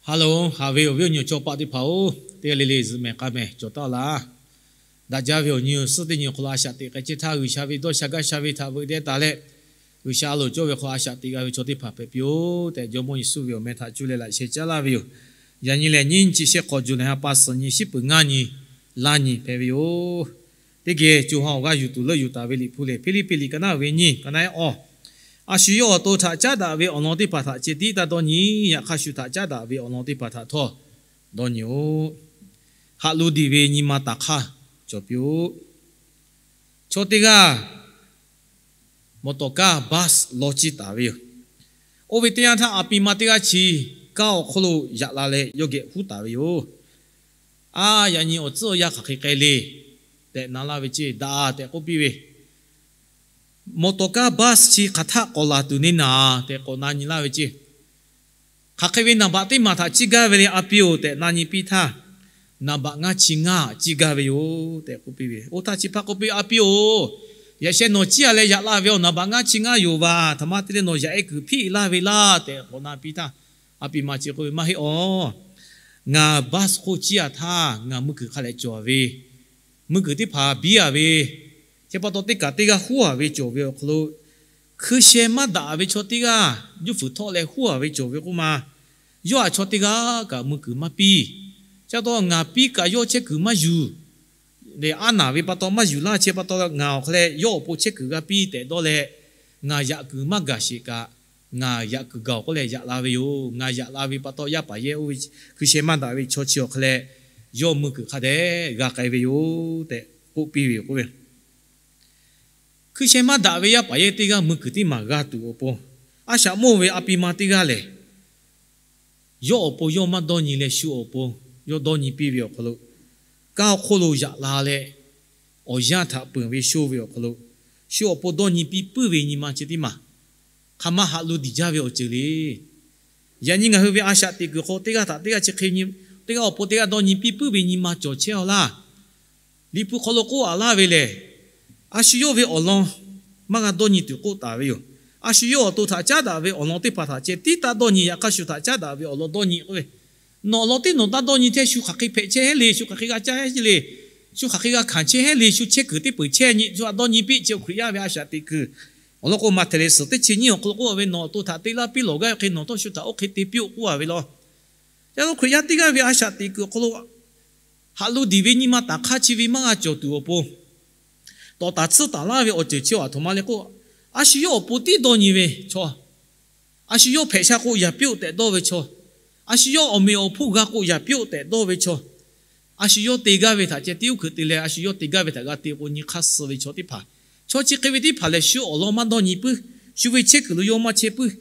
Ha loˬ, haꞈ ve awˬ viˉ awˬ nyi awˬ chawˇ paˆ teˇ hpaˍ-oˬ, teˇ g'aˇ le le zuhꞈ mehˍ k'a mehˍ cawˬ taˉ laˇ. Daꞈ jaˇ ve awˬ nyi awˬ suhˉ teˇ nyi awˬ hk'aw lo a shaꞈ teꞈ k'ai chehˇ htaˇ, G'uiˬsha ve dawˇ sha gaˇ sha ve htaꞈ veuꞈ deh taˍ leh, G'uiˬsha a loˍ cawˇ ve hk'aw a shaꞈ teꞈ g'a ve chaw teˇ hpaˍ hpehꞈ piˇ-oˆ tehꞈ, Jawˇmawˇ Yeˍsuˆ ve awˬ meh htaꞈ cuˇ leh laꞈ sheh caˉ laˇ ve yoˬ. Yaꞈ nyi lehˬ, nyiˇ nyiˇ chi shehˆ hk'awꞈ juˬ lehˬ ha pa suhˍ nyi shiˉ peuˬ ngaˇ nyi laˇ nyi hpehꞈ ve yoˬ. Teˇ geh co ha awˬ g'aˇ yuˬ tuˬ leuˆ yuˬ taˍ ve Liꞈ hpu lehˬ, Hpiˇliˇpiˆ liꞈ ka naˉ ve nyiˇ ka naˉ ehˉ awˬ, a shu yawˇ awˬ to htaꞈ caˉ daꞈ ve awˬ lawn teˇ hpaˍ htaꞈ ceh tiˉ taˇ dawˇ nyi. Yaꞈ hk'aˇ, shu htaꞈ caˉ daꞈ ve awˬ lawn teˇ hpaˍ htaꞈ htawˇ dawˇ nyi-oˆ. Haꞈ lo diˬ ve nyi ma taˍ hk'aˇ cawˬ piˇ-oˆ. Chaw teˇ g'aˇ mawˬ tawˍ kaˇ bus law ciˇ taˍ ve yoˬ. Oˇ ve teˇ yanˇ htaˇ, a pi ma teˇ g'aˇ chi kaˇ awˬ hk'oˆ lo yaꞈ la leh yawˇ geh huˉ taˍ ve yoˬ. A, yaꞈ nyi awˬ tcuhˉ awˬ yanˇ hk'aˬ hk'e k'ai le tehꞈ na laˇ ve ceˇ. Daꞈ tehꞈ k'oˆ piˇ ve, Mawˬ tawˍ kaˇ bus chi hk'aˬ htaˆ k'awꞈ laˬ tuˬ neˇ naˍ tehꞈ k'awꞈ na nyi laˇ ve ceˇ. Hk'aˬ hk'e ve naˍ baꞈ teˇ maˬ htaꞈ ciˇ gaˇ ve le, a pi-oˬ tehꞈ na nyi piˇ htaˇ, naˍ baꞈ ngaˇ chi ngaˇ ciˇ gaˇ ve yoˬ tehꞈ k'oˆ piˇ ve. Oˇ htaˇ chi hpaˇ k'oˆ piˇ, A pi-oˬ, yaꞈ sheh nawˬ ciˇ a leh yaꞈ la ve awˬ naˍ baꞈ ngaˇ chi ngaˇ yoˬ vaˬ. Htaꞈ ma te leh nawˬ yaꞈ-e kuiˬ hpiˆ laˇ ve laˇ tehꞈ k'awꞈ na piˇ htaˇ, a pi ma chi k'oˆ ve, Maˇ heˆ awˬ. Ngaˬ bus hk'oˆ ciˇ a htaˇ ngaˬ mui kuiˬ hk'a leh cawˬ ve, mui kuiˬ teˇ hpaˍ biˇ a ve, chi pa taw teˇ kaꞈ teˇ g'aˇ huˉ a ve cawˬ ve awˬ hk'aw lo, hkui sheh maˇ daꞈ ve chaw teˇ g'aˇ juˇ fuiˍ htawˆ leh huˉ a ve cawˬ ve k'oˆ ma. Yawˇ htaꞈ chaw teˇ g'aˇ kaꞈ mui kuiˬ maˇ piˇ. Chi pa taw ngaˬ piˇ kaꞈ yawˇ chehˇ kuiˬ maˇ yuˬ. Leh a naˍ ve pa taw maˇ yuˬ laˇ. Chi pa taw ngaˬ awˬ hk'aw leh yawˇ awˬ pon chehˇ kuiˬ g'a piˇ tehꞈ dawˇ leh, ngaˬ yaꞈ kuiˬ maˇ gaˬ sheˍ kaꞈ, ngaˬ yaꞈ kuiˬ gaˬ-oˬ k'oˆ leh yaꞈ la ve yoˬ. Ngaˬ yaꞈ la ve pa taw yaˇ paˍ yehˇ oˇ ve hkui sheh maˇ daꞈ ve chaw chi awˬ hk'aw leh yawˇ mui kuiˬ hk'a dehꞈ g'a k'ai ve yoˬ tehꞈ k'oˆ piˇ ve yoˬ k'oˆ ve. Hkui sheh maˇ daꞈ ve yaˇ paˍ yehˇ teˇ g'aˇ mui kuiˬ teˇ maˬ g'a tuˬ awˬ pon, a shaꞈ mawˇ ve a pi ma teˇ g'aˇ lehˬ, yawˇ awˬ pon yawˇ maˇ dawˇ nyi leh shu awˬ pon yawˇ dawˇ nyi piˇ ve awˬ hk'aw lo, kaˇ awˬ hk'oˆ lo yaꞈ la leh awˬ yanˇ htaꞈ peunˍ ve shoˇ ve awˬ hk'aw lo, shu awˬ pon dawˇ nyi piˇ puiˉ ve nyi ma chi teˇ maˬ hk'aˬ ma haꞈ lo diˬ jaˇ ve awˬ ceuˬ le. Yaꞈ nyi ngaˬ hui ve a shaꞈ teꞈ kuiˬ hk'aw teˇ g'aˇ htaꞈ teˇ g'aˇ chi hk'e nyi, teˇ g'aˇ awˬ pon teˇ g'aˇ dawˇ nyi piˇ puiˉ ve nyi ma cawˬ chehˇ-aw laˇ. Liꞈ hpu hk'aw lo k'oˆ a laˇ ve lehˬ, a shu yawˇ ve awˬ lawn maˇ g'a dawˇ nyi tuˬ k'oˆ taˍ ve yoˬ. A shu yawˇ awˬ to htaꞈ caˉ daꞈ ve awˬ lawn teˇ hpaˍ htaꞈ ceh tiˉ taˇ dawˇ nyi. Yaꞈ hk'aˇ, shu htaꞈ caˉ daꞈ ve awˬ lawn dawˇ nyi k'oˆ ve, nawˬ awˬ lawn teˇ nawˬ taˇ dawˇ nyi htehˇ, shu hk'aˬ hk'e hpehꞈ chehˇ heˆ le, shu hk'aˬ hk'e g'a caˇ heˆ le, shu hk'aˬ hk'e g'a hkanˍ chehˇ heˆ le, shu chehˇ kuiˬ teˇ peuˬ chehˇ nyi, shu htaꞈ dawˇ nyi piˇ. Chi Hkriꞈ yaˇ ve a shaꞈ teꞈ kuiˬ awˬ lawn k'o, Maꞈhtehˍ lehˬ suhˍ teˇ chi nyiˇ awˬ hk'aw lo k'oˆ a ve, Nawˬ awˬ to htaꞈ te laˇ piˇ lawˬ gaˇ ve hk'e nawˬ htawˇ shu htaꞈ oˇ hk'e te piˇ-oˆ k'oˆ a ve law. Yaꞈ nyi Hkriꞈ yaˇ teˇ g'aˇ ve a shaꞈ teꞈ kuiˬ awˬ hk'aw lo haꞈ lo diˬ ve nyi ma taˍ hk'aˇ chi ve maˇ g'a cawˬ tuˬ awˬ pon, tawˍ taˍ tsuhˇ taˍ laˇ ve awˬ ceuˬ chi aˬ htoꞈ ma le k'o, a shu yawˇ awˬ pon tiˉ dawˇ nyi ve chaw, a shu yawˇ hpehꞈ sha k'o yaˍ piˇ-oˆ tehꞈ dawˇ ve chaw, a shu yawˇ awˬ meꞈ awˬ hponˇ g'a k'o yaˍ piˇ-oˆ tehꞈ dawˇ ve chaw, a shu yawˇ te gaˇ ve htaꞈ ceh tiˉ uˉ hkeuꞈ te leh, a shu yawˇ te gaˇ ve htaꞈ g'a te k'o nyi hk'aˇ suh ve chaw teˇ hpaˍ, chaw chi hk'e ve teˇ hpaˍ lehˬ, shu awˬ lawn maˇ dawˇ nyi puiˉ, shu ve chehˇ kuiˬ lo yawˇ maˇ chehˇ puiˉ.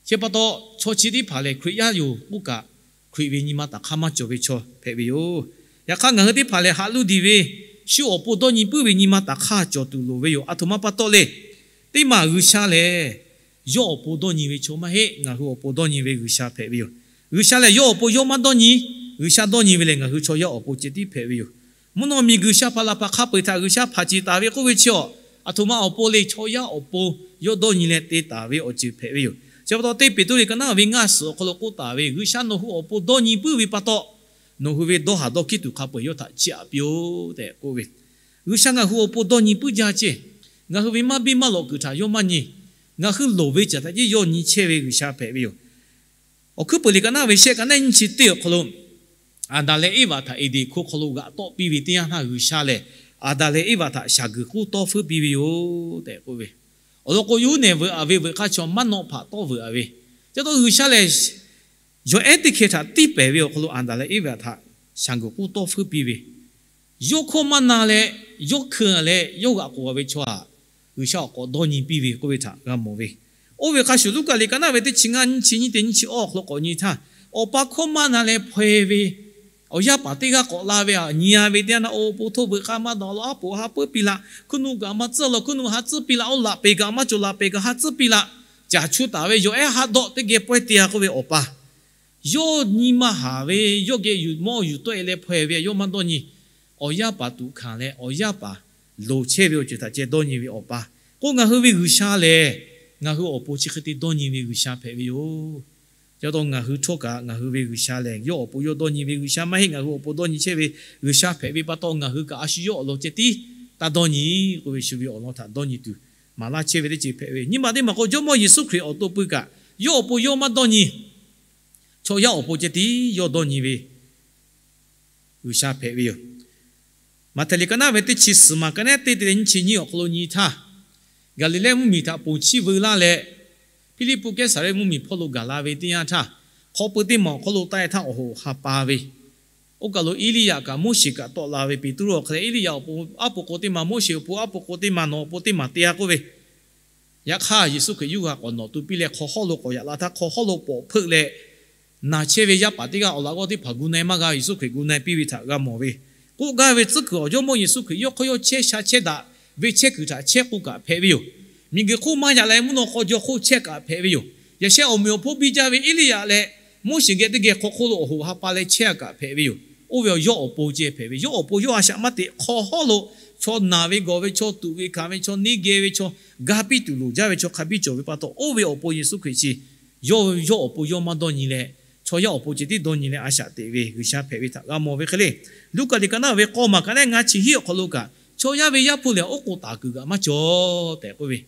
Chi pa taw, chaw chi teˇ hpaˍ lehˬ, Hkriꞈ yaˇ yoˬ k'oˆ kaꞈ, Hkriꞈ ve nyi ma taˍ hk'aˇ maˇ cawˬ ve chaw hpehꞈ ve yoˬ. Yaꞈ hk'aˇ, ngaˬ hui teˇ hpaˍ lehˬ, haꞈ lo diˬ ve, shu awˬ pon dawˇ nyi puiˉ ve nyi ma taˍ hk'aˇ cawˬ tuˬ loˍ ve yoˬ. Aˬ htoꞈ ma pa taw le. Teˇ maˬ G'uiˬsha lehˬ, yawˇ awˬ pon dawˇ nyi ve chaw maˇ heˆ. Ngaˬ hui awˬ pon dawˇ nyi ve G'uiˬsha hpehꞈ ve yoˬ. G'uiˬsha lehˬ, yawˇ awˬ pon yawˇ maˇ dawˇ nyi. G'uiˬsha dawˇ nyi ve lehˬ, ngaˬ hui chaw yaˇ awˬ pon ceh tiˉ hpehꞈ ve yoˬ. Mvuhˇ naw miˬ G'uiˬsha hpaˍ laˬ hpaˍ hk'a peu-eˬ htaꞈ G'uiˬsha hpanˍ ceˬ taˍ ve k'oˆ ve chi aˬ, aˬ htoꞈ ma awˬ pon le, chaw yaˇ awˬ pon yawˇ dawˇ nyi leh te taˍ ve awˬ ceuˬ hpehꞈ ve yoˬ. Chi pa taw, teˇ Peˍtruˆ liꞈ ka naˉ ve ngaˇ suhˍ awˬ hk'aw lo k'oˆ taˍ ve, G'uiˬsha nawˬ hui awˬ pon dawˇ nyi puiˉ ve pa taw, nawˬ hui ve dawˇ haˍ dawˇ hkiˉ tuˬ hk'a peu-eˬ yawˇ htaꞈ chiˇ aꞈ piˇ-oˆ tehꞈ k'oˆ ve, G'uiˬsha ngaˬ hui awˬ pon dawˇ nyi puiˉ jaˇ ceˇ. Ngaˬ hui ve maˇ biˇ maˇ lawꞈ kuiˬ htaꞈ yawˇ maˇ nyi. Ngaˬ hui loˍ ve caˬ htaꞈ tiˉ yawˇ nyi chehˇ ve G'uiˬsha hpehꞈ ve yoˬ. Awˬ hkuiˉ peuˬ liꞈ ka naˉ ve shehˆ ka naˉ nyiˇ chi teˇ awˬ hk'aw lo, Aˍdanˍ leh Eˇvaꞈ htaꞈ Eˍdenˍ hkoˇ hk'aw lo g'aꞈ tawˆ piˇ ve teˇ yanˇ htaˇ, G'uiˬsha lehˬ Aˍdanˍ leh Eˇvaꞈ htaꞈ shaˍ guiˬ k'uˉ tawˇ feuˉ piˇ ve yoˬ tehꞈ k'oˆ ve. Awˬ lawn k'o, yawˇ huˉ nehˬ veuꞈ a ve veuꞈ hk'aˇ chaw maˇ nawˆ hpaꞈ tawˆ veuꞈ a ve, chi pa taw G'uiˬsha lehˬ yawˬ ehˉ teˇ hkeh htaꞈ tiˇ pehˍ ve awˬ hk'aw lo Aˍdanˍ leh Eˇvaꞈ htaꞈ shaˍ guiˬ k'uˉ tawˇ feuˉ piˇ ve, yawˇ hkawˇ maˇ na leh, yawˇ hkeu leh yawˇ g'aꞈ k'oˍ a ve chaw aꞈ, G'uiˬsha awˬ k'awꞈ dawˇ nyi piˇ ve k'oˆ ve htaꞈ g'a mawˬ ve. Oˇ ve hk'a shuˍ, Luˉkaꞈ liꞈ ka naˉ ve teˇ chi ngaˇ nyiˇ chi nyiˇ teˇ nyiˇ chi awˇ awˬ hk'aw lo k'awꞈ nyi htaˇ, awˬ pa hkawˇ maˇ na leh hpaw-e ve awˬ yaˇ paˍ teˇ g'aˇ k'awꞈ la ve aꞈ nyi a ve teˇ yanˇ, Oˇ, awˬ pon hto veuꞈ k'aˇ maˇ dawˬ law, aˉ poꞈ ha puiˉ piˇ laˬ, hkuiˉ nuˆ kaꞈ maˇ tcuhˇ law, hkuiˉ nuˆ ha tcuhˇ piˇ laˬ, oˇ laꞈ peˬ kaꞈ maˇ cawˬ, laꞈ peˬ kaꞈ ha tcuhˇ piˇ laˬ, caˬ chu taˍ ve yawˬ ehˉ haˆ dawˆ teˇ geh pawehˇ te-a k'oˆ ve awˬ pa, yawˇ nyi ma haˍ ve, yawˇ geh yuˬ mawˇ yuˬ tawˆ-e leh hpaw-e ve, yawˇ maˇ dawˇ nyi. Awˬ yaˇ paˍ tuꞈ hkanˍ leh awˬ yaˇ paˍ loˍ chehˇ ve awˬ ceuˬ htaꞈ ceh dawˇ nyi ve awˬ pa k'o, ngaˬ hui ve G'uiˬsha lehˬ, ngaˬ hui awˬ pon chi hk'e te dawˇ nyi ve G'uiˬsha hpehꞈ ve yoˬ. Chi pa taw ngaˬ hui htawˇ kaꞈ ngaˬ hui ve G'uiˬsha lehˬ, yawˇ awˬ pon yawˇ dawˇ nyi ve G'uiˬsha maˇ heˆ. Ngaˬ hui awˬ pon dawˇ nyi chehˇ ve G'uiˬsha hpehꞈ ve pa taw, ngaˬ hui kaꞈ a shu yawˇ awˬ lawn ceh tiˉ taˇ dawˇ nyi k'oˆ ve, shu ve awˬ lawn htaꞈ dawˇ nyi tuˬ maˍ laˇ chehˇ ve teˇ ceuˬ hpehꞈ ve. Nyi ma teˇ maˬ k'o, Jawˇmawˇ Yeˍsuˆ Hkriꞈ awˬ to pui kaꞈ yawˇ awˬ pon yawˇ maˇ dawˇ nyi. Chaw yaˇ awˬ pon ceh tiˉ yawˇ dawˇ nyi ve G'uiˬsha hpehꞈ ve yoˬ. Maꞈhtehˍ liꞈ ka naˉ ve teˇ chi suhˍ maˬ ka naˉ teˇ te leh nyiˇ chi nyiˇ awˬ hk'aw lo nyi htaˇ, Gaˍliˍlehˇ mvuhˇmiˬ htaꞈ ponˬ chiˇ veu laˇ leh, Hpiˇliˇpuˆ Kehˉsaˍrehˇ mvuhˇmiˬ hpawˇ lo gaˬ la ve teˇ yanˇ htaˇ, hk'aw pui teˇ maˬ awˬ hk'aw lo taˆ e htaˇ awˬ hoꞈ ha pa ve. Oˇ kaˬ lo Eˇliˇyaꞈ kaꞈ Moˉseˍ kaꞈ tawˆ la ve. Peˍtruˆ awˬ hk'aw leh Eˇliˇyaꞈ awˬ pon aˉ po k'o teˇ maˬ, Moˉseˍ awˬ pon aˉ po k'o teˇ maˬ, nawˬ awˬ pon teˇ maˬ te-a k'oˆ ve. Yaꞈ hk'aˇ, Yeˍsuˆ Hkriꞈ yuˇ g'a k'awꞈ nawꞈ tu piˇ leh, hk'aw hawˉ lo k'awꞈ yaꞈ la htaˇ, hk'aw hawˉ lo pawꞈ hpeuˆ leh naˬ chehˇ ve yaˇ paˍ teˇ g'aˇ awˬ laꞈ g'awˇ teˇ hpaˍ gu na-e maˇ g'a. Yeˍsuˆ Hkriꞈ gu na-e piˇ ve htaꞈ g'a mawˬ ve. K'oˆ gaˇ ve tcuhˉ kuiˬ awˬ Jawˇmawˇ Yeˍsuˆ Hkriꞈ yawˇ hk'aw yawˇ chehˇ sha chehˇ daꞈ ve chehˇ kuiˬ htaꞈ chehˇ k'oˆ kaꞈ hpehꞈ ve yoˬ. Miˬguiˬ hk'oˆ maˇ yaꞈ leh mvuhˇ naw hk'aw jaw hk'oˆ chehˇ kaꞈ hpehꞈ ve yoˬ. Yaꞈ sheh awˬ meꞈ awˬ hponˇ biˇ jaˇ ve Eˇliˇyaꞈ leh Moˉseˍ geh teˇ geh hk'aw hk'oˆ lo awˬ hoꞈ ha pa leh chehˇ kaꞈ hpehꞈ ve yoˬ. Oˇ ve awˬ yawˇ awˬ pon ceh hpehꞈ ve, yawˇ awˬ pon yawˇ a shaꞈ maˇ teꞈ. Hk'aw hawˉ lo chaw naˬ ve gawˬ ve, chaw tuꞈ ve hkanˍ ve, chaw neˇ geh ve, chaw ga piˇ tuˬ loˍ jaˇ ve, chaw hk'a biˇ cawˬ ve pa taw, oˇ ve awˬ pon Yeˍsuˆ Hkriꞈ chi yawˇ, yawˇ awˬ pon yawˇ maˇ dawˇ nyi leh, chaw yaˇ awˬ pon ceh tiˉ dawˇ nyi leh a shaꞈ teꞈ ve G'uiˬsha hpehꞈ ve htaꞈ g'a mawˬ ve hk'e le. Luˉkaꞈ liꞈ ka naˉ ve k'awˇ maˬ ka naˉ ngaˇ chi hiˉ awˬ hk'aw lo kaꞈ, chaw yaˇ ve Yaˇ hpu lehˬ oˉ k'oˍ taˍ kuiˬ kaꞈ maˇ cawˬ tehꞈ k'oˆ ve.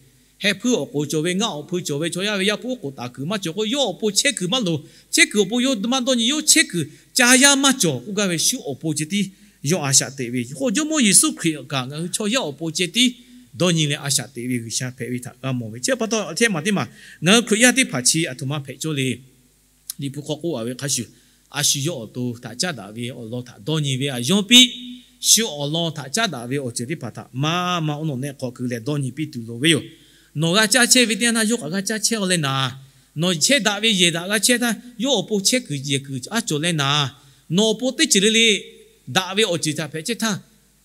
Heh hpuiˇ awˬ k'oˍ cawˬ ve, ngaˆ awˬ hpu cawˬ ve chaw yaˇ ve Yaˇ hpu oˉ k'oˍ taˍ kuiˬ maˇ cawˬ k'o, yawˇ awˬ pon chehˇ kuiˬ maˇ loˍ. Chehˇ kuiˬ awˬ pon yawˇ maˇ dawˇ nyi, yawˇ chehˇ kuiˬ ca yaˇ maˇ cawˬ k'oˆ gaˇ ve shu awˬ pon ceh tiˉ yawˇ a shaꞈ teꞈ ve. K'o Jawˇmawˇ Yeˍsuˆ Hkriꞈ kaꞈ ngaˬ hui chaw yaˇ awˬ pon ceh tiˉ dawˇ nyi leh a shaꞈ teꞈ ve G'uiˬsha hpehꞈ ve htaꞈ g'a mawˬ ve. Chi pa taw, a htiˇ maˬ teˇ maˬ ngaˬ hui Hkriꞈ yaˇ teˇ hpaˍ chi aˬ htoꞈ ma hpehꞈ cawˇ le. Liꞈ hpu hk'aw k'oˆ a ve hk'a shuˍ, a shu yawˇ awˬ to htaꞈ caˉ daꞈ ve awˬ lawn htaꞈ dawˇ nyi ve aˬ yawˇ piˇ. Shu awˬ lawn htaꞈ caˉ daꞈ ve awˬ ceuˬ teˇ hpaˍ htaꞈ maˇ maˇ oˉ nawˬ nehˆ hk'awꞈ keu leh dawˇ nyi piˇ tuˬ loˍ ve yoˬ. Nawˬ g'a caˇ chehˇ ve teˇ yanˇ htaˇ yawˇ kaꞈ g'a caˇ chehˇ-aw leh naˍ. Nawˬ chehˇ daꞈ ve yehˬ daꞈ g'a chehˇ htaˇ yawˇ awˬ pon chehˇ kuiˬ yehˬ kuiˬ aˉ cawˬ leh naˍ. Nawˬ awˬ pon teˇ ceuˬ le le daꞈ ve awˬ ceuˬ htaꞈ hpehꞈ chehˇ htaˇ,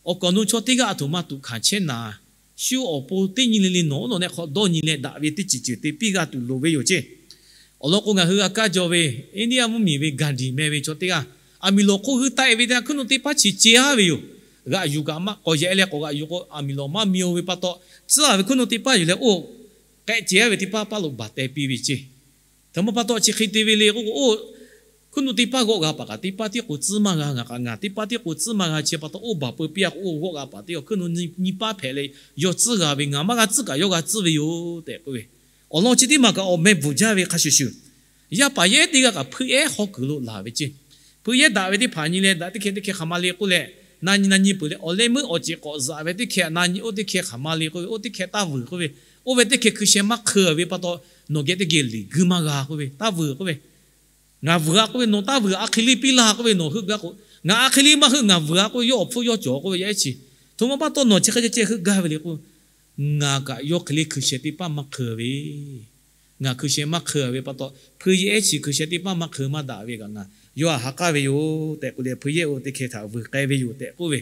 awˬ kaˍ awˬ nu chaw teˇ g'aˇ aˬ htoꞈ ma tuꞈ hkanˍ chehˇ naˍ. Shu awˬ pon teˇ nyi le le nawˬ oˉ nawˬ nehˆ hk'awꞈ dawˇ nyi leh daꞈ ve teˇ ceuˬ ceuˬ te piˇ g'a tuˬ loˍ ve yoˬ ceˇ. Awˬ lawn k'o, ngaˬ hui g'a kaˇ jaw ve India mvuhˇmiˬ ve Gandhi meh ve chaw teˇ g'aˇ, aˬ miˍ lawˬ hk'oˆ hui taˆ-e ve teˇ g'aˇ hkuiˉ nu teˇ paˉ chi ce-a ve yoˬ. G'aꞈ yuˬ kaꞈ maˇ k'awꞈ yehˬ leh k'awꞈ g'aꞈ yuˬ k'o, aˬ miˍ lawˬ maˇ mi-o ve pa taw, tcuhˉ-a ve hkuiˉ nu teˇ paˉ yuˬ leh oˇ k'ehˆ ce-a ve teˇ paˉ paˇ lo baˬ teh piˇ ve ceˇ. Htaꞈ ma pa taw chi hk'e te ve le k'oˆ k'o, oˇ hkuiˉ nu teˇ paˉ g'awˆ g'a paˍ kaꞈ teˇ paˉ tiˉ k'o tcuhˉ maˇ g'a, ngaˬ kaꞈ ngaˬ teˇ paˉ tiˉ k'o tcuhˉ maˇ g'a. Chi pa taw oˇ baˬ peu piˇ-a k'o, oˇ g'awˆ g'a paˍ teˇ g'aˇ hkuiˉ nu nyi paˉ hpehꞈ leh yawˇ tcuhˉ g'a ve, ngaˬ maˇ g'a tcuhˉ kaꞈ yawˇ g'a tcuhˉ ve yoˬ tehꞈ k'oˆ ve. Awˬ lawn chi teˇ maˬ kaꞈ awˬ meh bvuhˬ jaˇ ve hk'a shuˍ shuˍ, yaˇ paˍ yehˉ teˇ g'aˇ kaꞈ hpuiˇ ehˉ hawˉ kuiˬ lo laˬ ve ceˇ. Hpuiˇ yehˉ daꞈ ve teˇ hpaˍ nyi leh daꞈ teˇ hkeh teˇ hkeh hk'aˬ ma le k'oˆ leh, na nyi na nyi peuˬ leh awˬ leh meuˇ awˬ ceˬ k'awꞈ zaꞈ ve teˇ hkeh na nyi, oˇ teˇ hkeh hk'aˬ ma le k'oˆ ve, oˇ teˇ hkeh taˇ vuiˬ k'oˆ ve, oˇ ve teˇ hkeh hkui sheh maˇ hk'eu ve pa taw, nawˬ geh teˇ geh liꞈ guiˇ maˇ g'a k'oˆ ve, taˇ vuiˬ k'oˆ ve. Ngaˬ vuiˬ-a k'oˆ ve, nawˬ taˇ vuiˬ, a hk'e liˇ piˇ laˇ k'oˆ ve, nawˬ heuˆ gaˇ k'o, ngaˬ a hk'e liˇ maˇ heuˆ, ngaˬ vuiˬ-a k'oˆ ve, yawˇ awˬ hpfuhˇ yawˇ cawˬ k'oˆ ve yaˇ ehˉ chi. Htoꞈ ma pa taw nawˬ chi hk'e ceh ceh heuˆ gaˇ ve le k'o, ngaˬ kaꞈ yawˇ hk'e liˇ hkui sheh teˇ paˉ maˇ hk'eu ve. Ngaˬ hkui sheh maˇ hk'eu ve pa taw, hpuiˇ yehˉ ehˉ chi hkui sheh teˇ paˉ maˇ hk'eu maˇ daꞈ ve kaꞈ ngaˬ yawˇ htaꞈ ha k'aˉ ve yoˬ tehꞈ k'oˆ leh, hpuiˇ yehˉ oˇ teˇ hkeh htaꞈ vuiˬ k'ai ve yoˬ tehꞈ k'oˆ ve.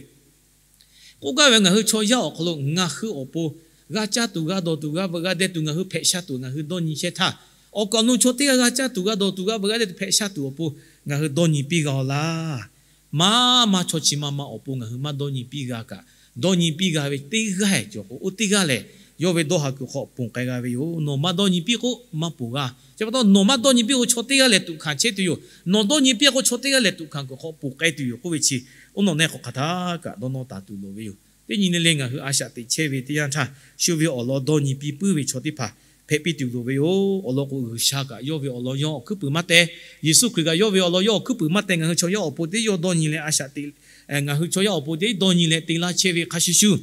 K'oˆ gaˇ ve, ngaˬ hui chaw yaˇ awˬ hk'aw lo ngaˬ hui awˬ pon g'a caˇ tuˬ, g'a dawˬ tuˬ, g'a veuꞈ g'a deh tuˬ, ngaˬ hui hpehꞈ sha tuˬ ngaˬ hui dawˇ nyi chehˇ htaˇ, awˬ kaˍ awˬ nu chaw teˇ g'aˇ g'a caˇ tuˬ, g'a dawˬ tuˬ, g'a veuꞈ g'a deh tuˬ, hpehꞈ sha tuˬ awˬ pon ngaˬ hui dawˇ nyi piˇ g'a-aw laˇ. Maˇ maˇ chaw chi ma ma awˬ pon ngaˬ hui maˇ dawˇ nyi piˇ g'a kaꞈ, dawˇ nyi piˇ g'a ve teˇ g'aˇ cawˬ k'o, oˇ teˇ g'aˇ lehˬ yawˇ ve dawˇ ha kuiˬ hk'aw ponˬ k'ai g'a ve yoˬ. Nawˬ maˇ dawˇ nyi piˇ k'o maˇ ponˬ g'a. Chi pa taw nawˬ maˇ dawˇ nyi piˇ k'o chaw teˇ g'aˇ lehˬ tuꞈ hkanˍ chehˇ tuˬ yoˬ. Nawˬ dawˇ nyi piˇ k'o chaw teˇ g'aˇ lehˬ tuꞈ hkanˍ kuiˬ hk'aw ponˬ k'ai tuˬ yoˬ k'oˆ ve chi, oˇ nawˬ nehˆ hk'awꞈ hk'aˬ htaˇ kaꞈ dawˇ nawˇ taˍ tuˬ loˍ ve yoˬ. Teˇ nyi le le ngaˬ hui a shaꞈ teꞈ chehˇ ve teˇ yanˇ htaˇ, shu ve awˬ lawn dawˇ nyi piˇ puiˉ ve chaw teˇ hpaˍ hpehꞈ piˇ tuˬ loˍ ve yoˬ. Awˬ lawn k'o, G'uiˬsha kaꞈ yawˇ ve awˬ lawn yawˇ awˬ hkuiˉ puiˍ maˇ teh. Yeˍsuˆ Hkriꞈ kaꞈ yawˇ ve awˬ lawn yawˇ awˬ hkuiˉ puiˍ maˇ teh. Ngaˬ hui chaw yaˇ awˬ pon teˇ yawˇ dawˇ nyi leh a shaꞈ teꞈ, ngaˬ hui chaw yaˇ awˬ pon teˇ dawˇ nyi leh te laˇ chehˇ ve hk'a shuˍ shuˍ,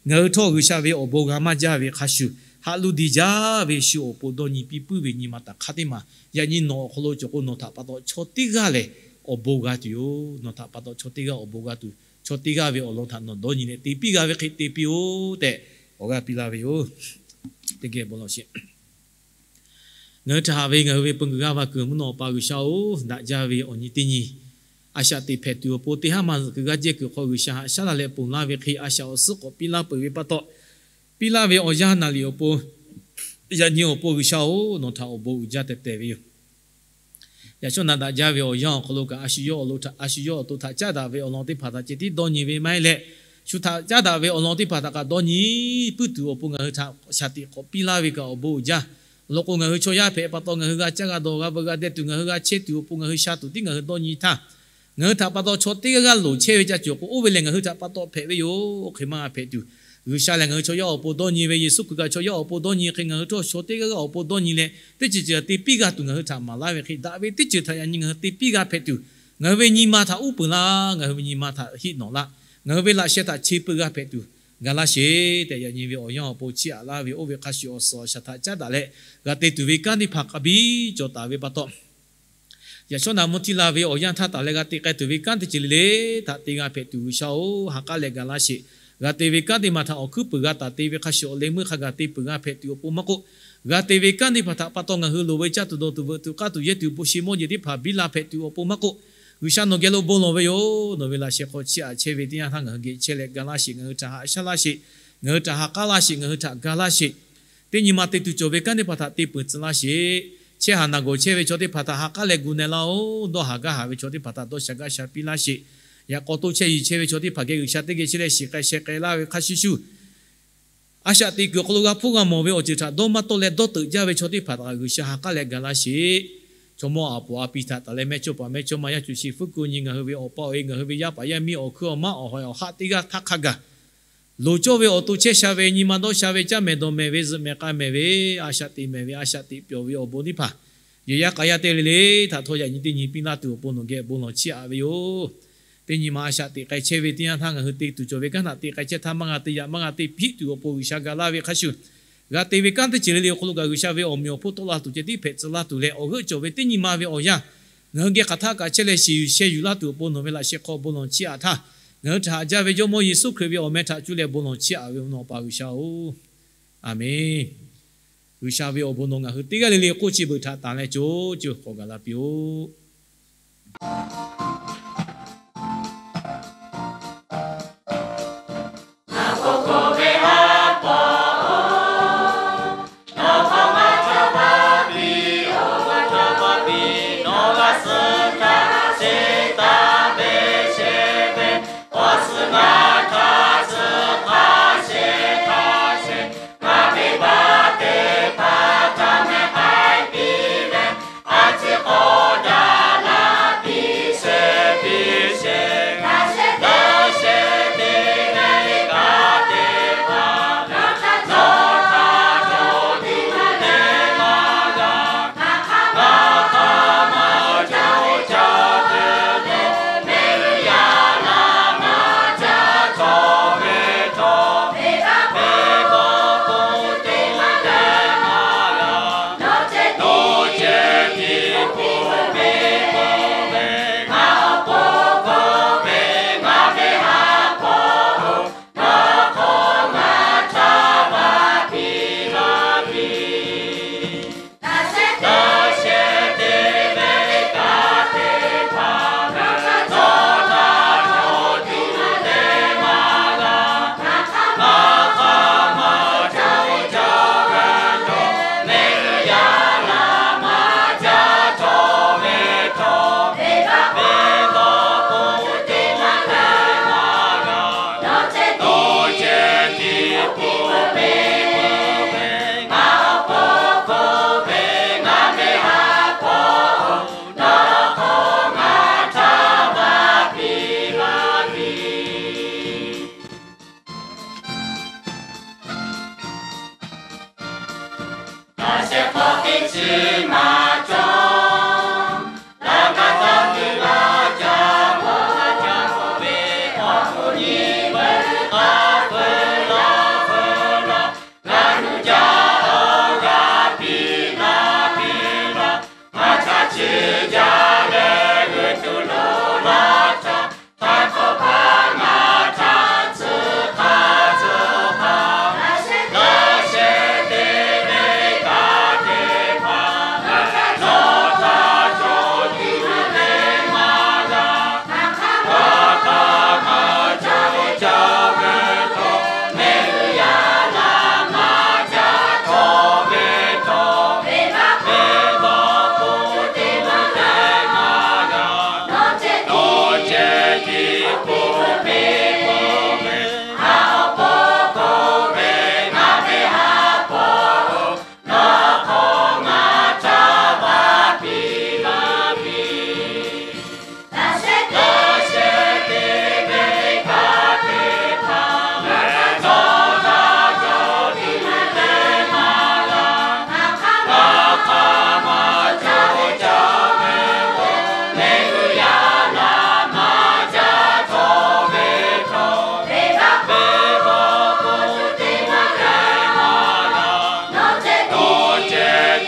ngaˬ hui htawˇ G'uiˬsha ve awˬ bon g'a maˇ jaˇ ve hk'a shuˍ, haꞈ luˇ diˬ jaˇ ve shu awˬ pon dawˇ nyi piˇ puiˉ ve nyi ma taꞈ hk'aˇ teˇ maˬ yaꞈ nyi nawˬ awˬ hk'aw lo cawˬ k'o, nawˬ htaꞈ pa taw chaw teˇ g'aˇ lehˬ awˬ bon g'a tuˬ yoˬ. Nawˬ htaꞈ pa taw chaw teˇ g'aˇ awˬ bon g'a tuˬ, chaw teˇ g'aˇ ve awˬ lawn htaꞈ nawˬ dawˇ nyi leh te piˇ g'a ve hk'e te piˇ-oˆ tehꞈ awˬ g'aˇ piˇ laˇ ve yoˬ. Teˇ geh bon lawˬ sheˍ. Ngaˬ hui htaꞈ haꞈ ve ngaˬ hui ve peu kuiˬ g'aˇ va kuiˬ mvuhˇ naw awˬ pa G'uiˬsha-oˬ, daꞈ jaˇ ve awˬ nyi teˇ nyi a shaꞈ teꞈ hpehꞈ tuˬ awˬ pon teˇ haˉ ma zuhꞈ kuiˬ g'aˇ jehˇ kuiˬ hk'aw G'uiˬsha haꞈ shaˉ laˇ leh ponˬ laˇ ve hk'e, a shaꞈ awˬ suhˉ k'awꞈ piˇ laˇ peuˬ ve pa taw, piˇ laˇ ve awˬ yanˇ naˍ liꞈ awˬ pon, yaꞈ nyi awˬ pon G'uiˬsha-oˬ, nawˬ htaꞈ awˬ bon uiˍ jaˇ teh teh ve yoˬ. Yaꞈ shawˉ naꞈ daꞈ jaˇ ve awˬ yanˇ awˬ hk'aw lo kaꞈ, a shu yawˇ awˬ to htaꞈ caˉ daꞈ ve awˬ lawn teˇ hpaˍ htaꞈ ceh tiˉ dawˇ nyi ve maˇ heˆ leh, shu htaꞈ caˉ daꞈ ve awˬ lawn teˇ hpaˍ htaꞈ kaꞈ dawˇ nyi puiˉ tuˬ awˬ pon ngaˬ hui htaꞈ shaˍ tiꞈ k'awꞈ piˇ laˇ ve kaꞈ awˬ bon uiˍ jaˇ. Awˬ lawn k'o, ngaˬ hui chaw yaˇ hpehꞈ pa taw ngaˬ hui g'a caˇ g'a dawˬ g'a veu g'a deh tuˬ, ngaˬ hui g'a chehˇ tuˬ awˬ pon ngaˬ hui sha tuˬ tiˉ ngaˬ hui dawˇ nyi htaˇ, ngaˬ hui htaꞈ pa taw chaw teˇ g'aˇ g'aˇ loˍ chehˇ ve ca cawˬ k'o, oˇ ve lehˬ ngaˬ hui htaꞈ pa taw hpehꞈ ve yoˬ. Oˇ hk'e maˇ g'a hpehꞈ tuˬ, G'uiˬsha lehˬ ngaˬ hui chaw yaˇ awˬ pon dawˇ nyi ve, Yeˍsuˆ Hkriꞈ kaꞈ chaw yaˇ awˬ pon dawˇ nyi hk'e, ngaˬ hui htawˇ chaw teˇ g'aˇ g'aˇ awˬ pon dawˇ nyi leh, teˇ ceuˬ ceuˬ te piˇ g'a tuˬ ngaˬ hui htaꞈ maˍ laˇ ve hk'e, daꞈ ve teˇ ceuˬ htaꞈ yaꞈ nyi ngaˬ hui te piˇ g'a hpehꞈ tuˬ, ngaˬ hui ve nyi ma htaꞈ uˉ peunˍ laˇ, ngaˬ hui ve nyi ma htaꞈ heˆ nawꞈ laˇ, ngaˬ hui ve laꞈ sheh htaꞈ che peu g'a hpehꞈ tuˬ ga laˇ sheˍ tehꞈ, yaꞈ nyi ve awˬ yanˇ awˬ pon chiˇ aꞈ laˇ ve oˇ ve hk'a shuˍ awˬ suhˍ awˬ shaˍ htaꞈ caˉ daꞈ leh, g'a te tuˬ ve kanˉ teˇ hpaˍ k'a biˇ cawˬ taˍ ve pa taw, yaꞈ shawˉ naꞈ mvuhˇ htiˇ la ve awˬ yanˇ htaˇ taˍ leh g'a te k'ai tuˬ ve kanˉ teˇ ceuˬ le le htaꞈ te g'a hpehꞈ tuˬ, G'uiˬsha-oˬ, ha k'aˉ leh ga laˇ sheˍ. G'a te ve kanˉ teˇ maˬ htaꞈ awˬ hkuiˉ puiˍ g'a taˍ te ve hk'a shuˍ, awˬ leh meuˇ hk'a gaˬ te peuˬ g'a hpehꞈ tuˬ awˬ pon maˇ k'oˆ, g'a te ve kanˉ teˇ hpaˍ htaꞈ pa taw ngaˬ hui loˍ ve caˇ tuˬ dawˬ tuˬ veuꞈ tuˬ k'aˇ tuˬ yehˇ tuˬ bon shi mawˇ jeˬ teˇ hpaˍ biˇ la hpehꞈ tuˬ awˬ pon maˇ k'oˆ, G'uiˬsha nawˬ geh lo bon lawˬ ve yoˬ. Nawˬ ve laꞈ sheh hk'aw chiˇ aꞈ chehˇ ve teˇ yanˇ htaˇ ngaˬ hui geh chehˇ leh ga laˇ sheˍ, ngaˬ hui htaꞈ haꞈ shaˉ laˇ sheˍ, ngaˬ hui htaꞈ ha k'aˉ laˇ sheˍ, ngaˬ hui htaꞈ ga laˇ sheˍ. Teˇ nyi ma te tuˬ cawˬ ve kanˉ teˇ hpaˍ htaꞈ te peuˬ tcuh laˇ sheˍ. Chehˇ haˍ naˬ gawˬ chehˇ ve chaw teˇ hpaˍ htaꞈ ha k'aˉ leh gu na laˇ-oˬ. Dawˇ haˍ gaˇ haˍ ve chaw teˇ hpaˍ htaꞈ dawˇ sha gaˇ sha piˇ laˇ sheˍ. Yaꞈ k'aw toˇ chehˇ yiˍ chehˇ ve chaw teˇ hpaˍ geh G'uiˬsha teˇ geh chehˇ leh shiˍ k'ai sheh k'ai laˇ ve hk'a shuˍ shuˍ, a shaꞈ teꞈ kuiˬ awˬ hk'aw lo g'a hpuˇ g'a mawˬ ve awˬ ceuˬ htaꞈ dawˇ maˇ tawˆ leh dawˇ teuꞈ jaˇ ve chaw teˇ hpaˍ htaꞈ G'uiˬsha ha k'aˉ leh ga laˇ sheˍ. Chaw mawˇ aˬ poˍ aˬ pi htaꞈ taˍ leh mehˇ chawˇ paˍ mehˇ chawˇ ma yaˇ cuˬ shi fuˉ ku nyi ngaˬ hui ve awˬ pa awˬ e ngaˬ hui ve yaˇ paˍ yaˇ miˇ awˬ hkuiˉ awˬ maˉ awˬ hawehˬ awˬ haˆ teˇ g'aˇ htaˇ hk'a gaˬ loˍ cawˇ ve awˬ to chehˇ sha ve, nyi ma dawˇ sha ve, caˇ mehˍ dawˬ mehˍ ve, zuhꞈ mehˍ k'a mehˍ ve, a shaꞈ teꞈ mehˍ ve, a shaꞈ teꞈ pyawˬ ve awˬ bon teˇ hpaˍ, yehˬ yaˇ k'a yaˇ teˇ g'aˇ le le htaꞈ htawˇ yaꞈ nyi teˇ nyi piˇ laˇ tuˬ awˬ pon nawˬ geh bon lawˬ chiˇ aꞈ ve yoˬ. Teˇ nyi ma a shaꞈ teꞈ k'ai chehˇ ve teˇ yanˇ htaˇ ngaˬ hui te tuˬ cawˬ ve kanˉ htaꞈ te k'ai chehˇ htaˇ maˇ g'a te yaꞈ maˇ g'a te piˇ tuˬ awˬ pon G'uiˬsha ga laˇ ve hk'a shuˍ, g'a te ve kanˉ teˇ ceuˬ le le awˬ hk'aw lo kaꞈ G'uiˬsha ve awˬ meꞈ awˬ hponˇ tawˆ la tuˬ ceh tiˉ hpehꞈ tcuh laˇ tuˬ leh, awˬ g'euˆ cawˬ ve teˇ nyi ma ve awˬ yanˇ ngaˬ hui geh hk'aˬ htaˇ kaꞈ chehˇ leh shiˍ yuˬ sheh yuˬ laˇ tuˬ awˬ pon nawˬ ve laꞈ sheh hk'aw bon lawˬ chiˇ aꞈ htaˇ, ngaˬ hui htaꞈ haꞈ jaˇ ve Jawˇmawˇ Yeˍsuˆ Hkriꞈ ve awˬ meh htaꞈ cuˇ leh bon lawˬ chiˇ aꞈ ve awˬ naw Awˬ pa G'uiˬsha-oˬ, Aˬmenˍ. G'uiˬsha ve awˬ bon nawˬ ngaˬ hui teˇ g'aˇ le le k'oˆ chi beuꞈ htaꞈ tanˍ leh co ceuˬ k'awꞈ gaˬ la piˇ-oˆ.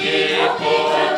ve k'o,